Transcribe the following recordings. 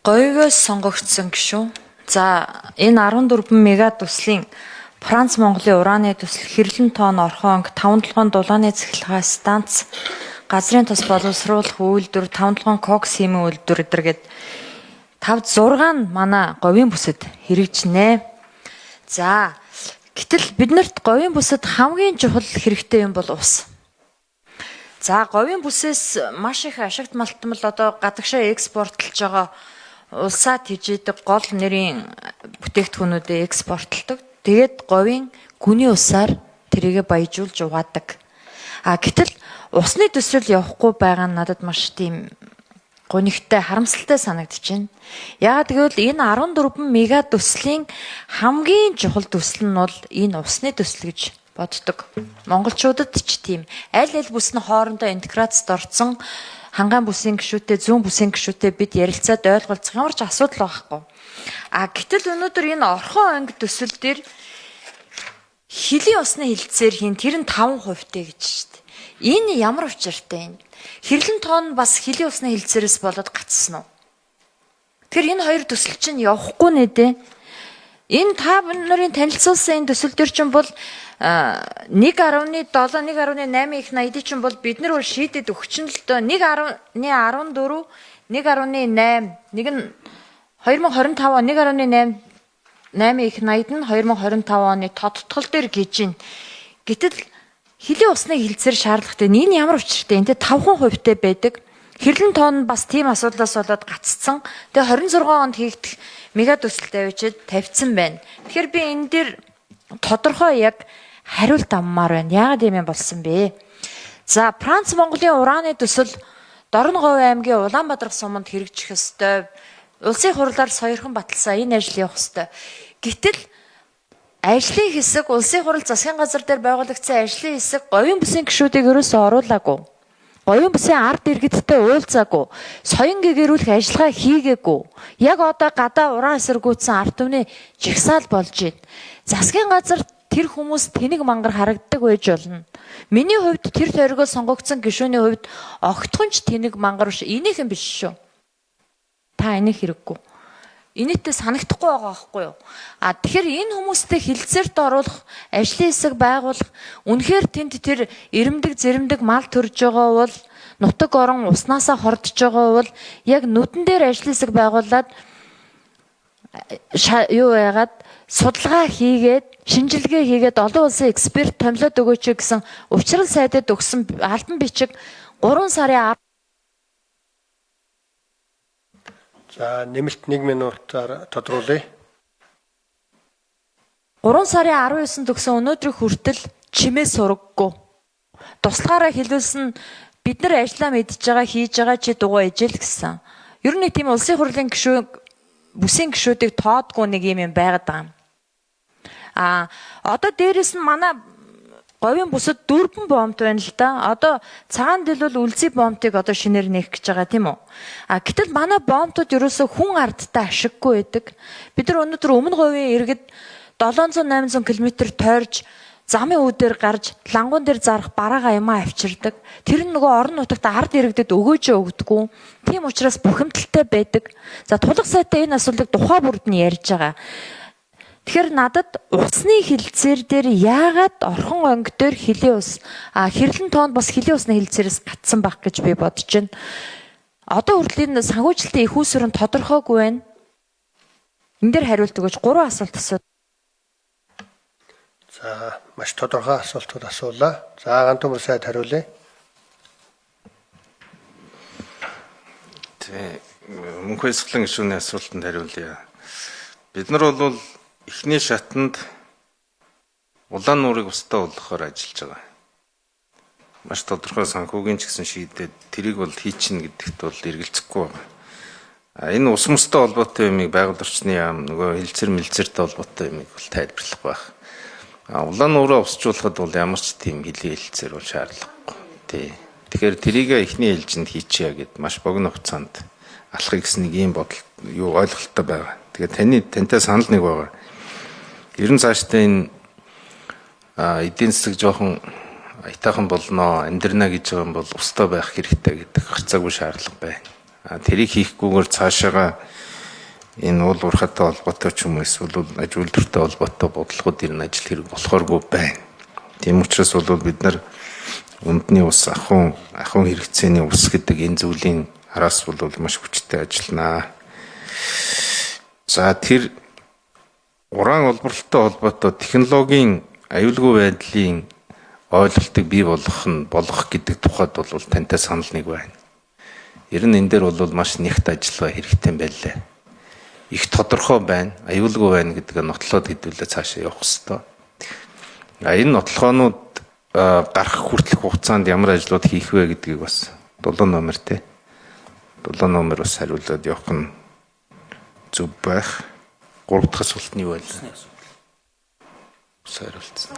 Говьоос сонгогдсон гишүүн. За, энэ 14 мега төслийн Франц Монголын ураны төсөл, хэрлэн тоон, Орхон анги, 5 толгойн дулааны цахилгаан станц, газрын тос боловсруулах үйлдвэр, 5 толгойн кокс химийн үйлдвэр эдэр гээд 5 6 нь манай говийн бүсэд хэрэгжинэ. За, гэтэл биднэрт говийн бүсэд хамгийн чухал хэрэгтэй юм бол ус. За, говийн бүсээс маш их ашигт малтмал одоо гадагшаа экспортлж байгаа, улсаа тэжээдэг гол нэрийн бүтээгдэхүүнүүдээ экспортлдог. Тэгээд говийн гүний усаар тэрийгэ баяжуулж угаадаг. А гэтэл усны төсөл явахгүй байгаа нь надад маш тийм гунигтай, харамсалтай санагдаж байна. Яагаад гэвэл энэ 14 мега төслийн хамгийн чухал төсөл нь бол энэ усны төсөл гэж боддог. Монголчуудад ч тийм. Аль аль бүс нь хоорондоо интеграцид орцсон хангаан бүсийн гишүүтэй, зүүн бүсийн гишүүтэй бид ярилцаад ойлголцох ямар ч асуудал байхгүй. А гэтэл өнөөдөр энэ Орхон анги төсөл дээр хилийн усны хилцээр хийн, тэр нь 5% тэй гэж шүү дээ. Энэ ямар учиртай юм? Хэрлэн тоон бас хилийн усны хилцээрээс болоод гацсан уу? Тэгэхээр энэ хоёр төсөл чинь явахгүй нэ дээ. Энэ та нарын танилцуулсан энэ төсөл төр чинь бол 1.7, 1.8 их 80 чинь бол бид нар бол шийдэд өгчин л дөө. 1.14, 1.8, нэг нь 2025 он, 1.8 8 их 80 нь 2025 оны тодтгол дээр гэж байна. Гэтэл хилийн усны хилцээр шаардлагатай. Энэ ямар учиртай? Энтэй 5% тай байдаг. Хэрлэн тоон бас тийм асуудлаас болоод гаццсан. Тэгээ 26 онд хийгдэх мега төсөлд авчиад тавьсан байна. Тэгэхээр би энэ дээр тодорхой яг хариулт авмаар байна. Яагаад юм болсон бэ? За, Франц Монголын ураны төсөл Дорно-Говь аймгийн Улаанбаатар суманд хэрэгжих ёстой. Улсын хурлаар сойрхон баталсан энэ ажил явах ёстой. Гэтэл ажлын хэсэг, улсын хурал засгийн газар дээр байгуулагдсан ажлын хэсэг говийн бүсийн гишүүдийг ерөөсөө оруулаагүй. Говийн бүсийн ард иргэдтэй уулзаагүй. Соён гэгэрүүлэх ажиллагаа хийгээгүй. Яг одоо гадаа уран эсэргүүцсэн ард түмний жагсаал болж байна. Засгийн газар тэр хүмүүс тэнэг мангар харагддаг байж болно. Миний хувьд тэр тойргоо сонгогдсон гишүүний хувьд огтхон ч тэнэг мангар биш. Энийхэн биш шүү. Та энийг хэрэггүй. Энийтэй санагдахгүй байгаа байхгүй юу? А тэгэхээр энэ хүмүүстэй хилцээрт оруулах, ажлын хэсэг байгуулах, үнэхээр тэнд тэр ирэмдэг зэрэмдэг мал төрж байгаа бол, нутаг орон уснаасаа хордож байгаа бол яг нүдэн дээр ажлын хэсэг байгуулад юу яагаад судалгаа хийгээд, шинжилгээ хийгээд олон улсын эксперт томилоод өгөөч гэсэн учрал сайдад өгсөн албан бичиг 3 сарын За, нэмэлт 1 минутаар тодруулъя. 3 сарын 19-нд өгсөн өнөөдрийг хүртэл чимээ сураггүй. Туслахаараа хэлүүлсэн, бид нар ажлаа мэдж байгаа, хийж байгаа, чи дугуй ижил гэсэн. Ер нь нэг тийм улсын хурлын гишүүн бүсийн гишүүдийг тоодгүй нэг юм байгаад байгаа юм. А одоо дээрэс нь манай говийн бүсэд 4 бомб байна л да. Одоо цагаан дэл бол үлзий бомбыг одоо шинээр нээх гэж байгаа, тийм үү? А гэтэл манай бомбууд ерөөсөө хүн ардтай ашиггүй байдаг. Бид нар өнөөдөр өмнө говийн иргэд 700 800 км тойрж замын үүдээр гарч лангуун дээр зарах бараагаа юмаа авчирдаг. Тэр нь нөгөө орон нутагт ард иргэдэд өгөөжөө өгдөггүй. Тийм учраас бухимдалтай байдаг. За, тулах сайтай энэ асуудлыг тухай бүрд нь ярьж байгаа. Тэгэхээр надад усны хилцээр дээр яагаад Орхон анги дээр хилийн ус, а хэрлэн тоонд бас хилийн усны хилцээрээс гацсан байх гэж би бодож байна. Одоо хүртэл энэ санхүүжилтийн их усүр нь тодорхойгүй байна. Энэ дээр хариулт өгөөч. 3 асуулт асуу. За, маш тодорхой асуултууд асуулаа. За, Гантүмөр сайд хариулъя. Тэ, мөнх баясгалан гишүүний асуултанд хариулъя. Бид нар бол эхний шатанд улаан нуурыг устай болгохоор ажиллаж байгаа. Маш тодорхой санхүүгийн ч гэсэн шийдээд тэрийг бол хийчихнэ гэдэгт бол эргэлзэхгүй байгаа. А энэ ус мөстэй холбоотой юмыг байгаль орчны яам нөгөө хилцэр мэлцэртэй холбоотой юмыг бол тайлбарлах байх. А улаан нуураа усжуулахад бол ямар ч тийм хилийн хилцээр бол шаардлагагүй. Тий. Тэгэхээр тэрийг эхний ээлжинд хийчихье гэд маш богино хугацаанд алхахыг гэсэн нэг ийм бодол юу ойлголттой байгаа. Тэгээд тантай санал нэг байгаа. Ер нь цаашдаа энэ эдийн засаг жоохон аятайхан болноо, амьдрна гэж байгаа юм бол устай байх хэрэгтэй гэдэг гарцаагүй шаардлага байна. А тэрийг хийхгүйгээр цаашаага Энэ уул уурхайтай холбоотой ч юм уу эсвэл аж үйлдвэртэй холбоотой бодлогод ер нь ажил хэрэг болохооргүй байна. Тийм учраас бол бид нар үндэний ус ахуйн хэрэгцээний ус гэдэг энэ зүйлийн араас бол маш хүчтэй ажилланаа. За тэр уран олборлолттой холбоотой технологийн аюулгүй байдлын ойлголтыг бий болгох гэдэг тухайд бол тантай санал нэг байна. Ер нь энэ дээр бол маш нягт ажиллагаа хэрэгтэй байлээ. Их тодорхой байна, аюулгүй байна гэдгээ нотлоод хэдүүлээ цаашаа явах хэрэгтэй. Энэ нотлохоонууд гарах хүртэлх хугацаанд ямар ажлууд хийх вэ гэдгийг бас 7 номер тий. 7 номер бас хариулаад явах нь зөв байх. 3 дахь асуулт нь юу байлаа? Бас хариулсан.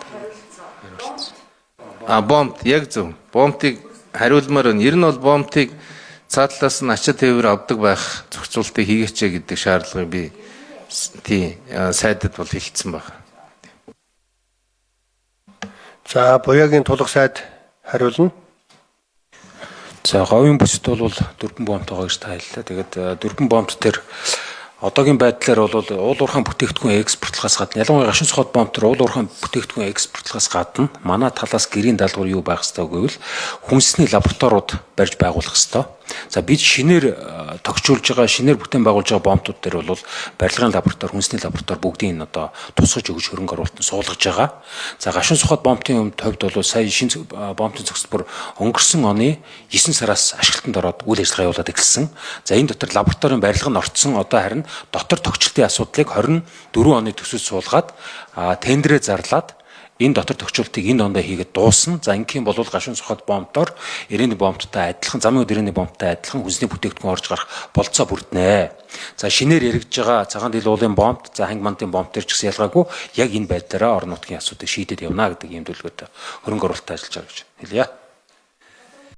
Бомб яг зөв. Бомбыг хариулмаар байна. Ер нь бол бомбыг цаатлаас нь ачаа тээвэр авдаг байх зохицуултыг хийгээч гэдэг шаардлагыг би тий сайдад бол хэлсэн байна. За буяагийн тулга сайд хариулна. За говийн бүсэд бол 4 бомб байгаа гэж та хэллээ. Тэгээд 4 бомб дээр одоогийн байдлаар бол уул уурхайн бүтээгдэхүүн экспортлохоос гадна, ялангуяа гашуун цохот бомб төр уул уурхайн бүтээгдэхүүн экспортлохоос гадна манай талаас гэрийн даалгавар юу байх ёстой гэвэл хүнсний лабораториуд барьж байгуулах ёстой. За бид шинээр тогтчулж байгаа, шинээр бүтээн байгуулж байгаа бомбтууд дээр бол барилгын лаборатори, хүнсний лаборатори бүгдийг нь одоо тусгаж өгч хөрөнгө оруулалт нь суулгаж байгаа. За гашуун сухад бомбтын хувьд бол сая шинэ бомбтын зохицол бүр өнгөрсөн оны 9 сараас ашиглалтанд ороод үйл ажиллагаа явуулаад эхэлсэн. За энэ дотор лабораторийн барилга нь орцсон. Одоо харин дотор тогтчлтын асуудлыг 24 оны төсөв суулгаад тендерээ зарлаад энэ дотор тохиолдлыг энэ ондоо хийгээд дуусна. За ингэх юм бол гашуун сухад бомбтоор 91 бомбттай адилхан, замын өд 91 бомбттай адилхан хүнсний бүтээгдэхүүн орж гарах болцоо бүрднэ. За шинээр яригдж байгаа цагаан дил уулын бомбт, за ханги мандын бомбт төр ч гэсэн ялгаагүй яг энэ байдлаараа орон нутгийн асуудыг шийдээд явна гэдэг ийм төлөвлөгөөтэй хөрөнгө оруулалттай ажиллаж байгаа гэж хэлье.